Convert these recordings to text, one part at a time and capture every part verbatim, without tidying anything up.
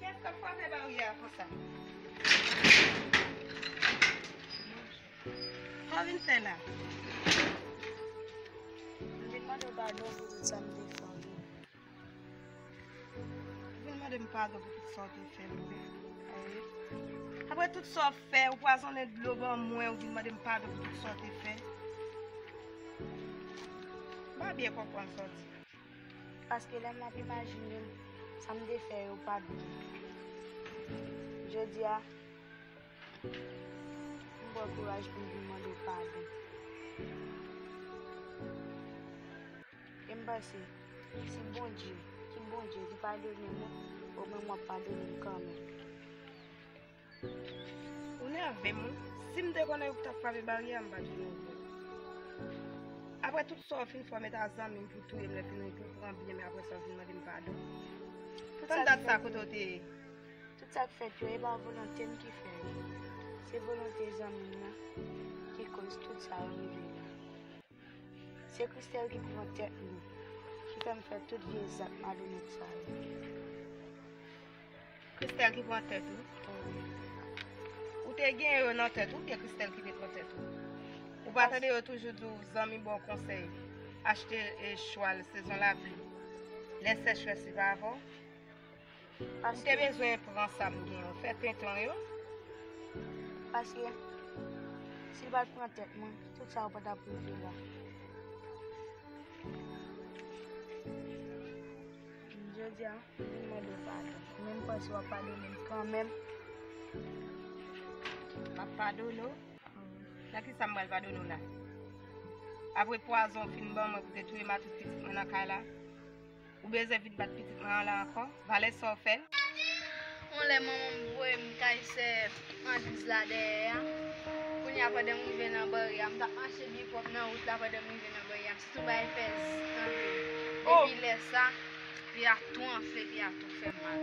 Kiyès k ap frape baryè a konsa? Sa w vin fè la? M vin mande w padon pou tout sa m te fè w yo. Ou vin mande m padon pou tout sa w te fè m yo. Apre tout sa w fè, ou pwazonnen dlo ban mwen, ou vin mande m padon pou tout sa w te fè. M pa byen konprann sa w di. Paske lè m ap imajine m, sa m te fè yo pa t byen. Jodi a, m pran kouraj pou m vin mande w padon. E m panse, si Bondye, ki Bondye, li padone mwen, omwen m ap padone m kanmenm. Ou nève m, wi. Si m te konnen ou t ap frape baryè a, m pa t vin ouvri. Apre tout sa w fin fè, w mete a zanmi m pou touye m, lè fini pou pran byen, men apre sa w vin mande m padon. Tout sa k fèt yo, tout sa k fèt yo, e pa volonte m ki fè yo. Se volonte zanmi m nan ki koz tout sa yo rive la. Se Christelle ki pran tèt mwen, ki fè m fè tout vye zak malonèt sa yo. Christelle ki pran tèt ou? Wi. Ou te gen yo nan tèt ou, oubyen Christelle ki te pran tèt ou? Ou pa tande yo toujou di w zanmi ba w konsèy, achte, e, chwal sezon lapli, lè sechrès li pa avè w? Ou te bezwen pran sa m gen yo, fè tenten w yo. Paske, si l pa t pran tèt mwen, tout sa yo pa t ap rive la. Jodi a, m vin mande w padon. Men m panse w ap padone m kanmenm. M ap padone w? Nan ki sa m pral padone w la? Apre pwazon w fin ban mwen pou te touye matant pitit mwen nan kay la? Ou bezwen vin bat pitit mwen an la ankò? Valè sa w fè? Yon lè manman m voye m kay sè Andriz la dèyè a. Kounye a pandan m rive nan baryè a, m t ap mache byen pwòp nan wout la pandan m rive nan baryè a. M santi yon bagay fè zik nan pye m. Oh! Depi lè sa, pye a tou anfle, pye a tou fè m mal.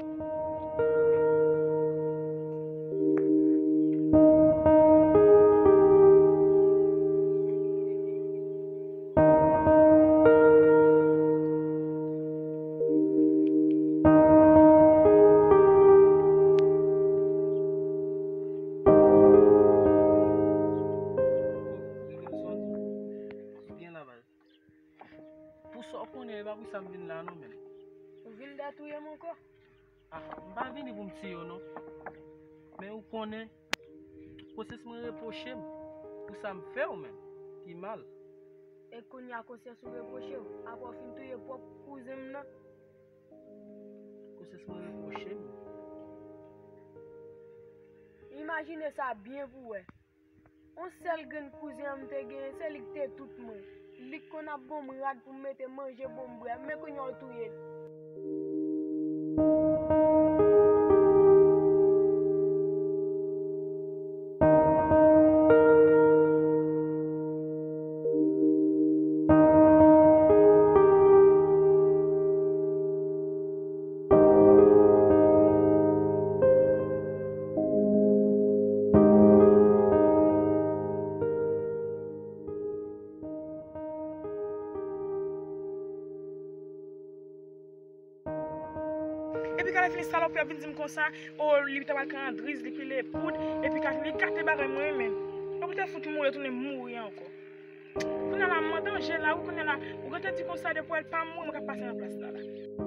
Pou sa w konnen, e pa pou sa m vin la non, menm. Ou vin dèyè touye m ankò? Ah, m pa vini pou m tiye w non. Men ou konnen, konsyans mwen repwoche m pou sa m fè w menm ki mal. E kounye a konsyans ou repwoche w, apre w fin touye pwòp kouzen m nan? Konsyans mwen repwoche m. Imajine sa byen pou w wè. On sèl grenn kouzen an m te genyen, se li k te tout mwen. Li k konn ap ban m rad pou m mete manje, ban m bwè, men kounye a w touye l. Epi kalafini salòp yo ap vin di m konsa, o, li ta pral ka Andriz, li pile poud, epi kalafini li gate bagay mwen menm. Yo pou te fout mouri, yo tounen mouri ankò. Kounye a la, m an danje la, wi, kounye a la, ou gentan di konsa, depi w wè l pa mouri, mwen k ap pase nan plas la la.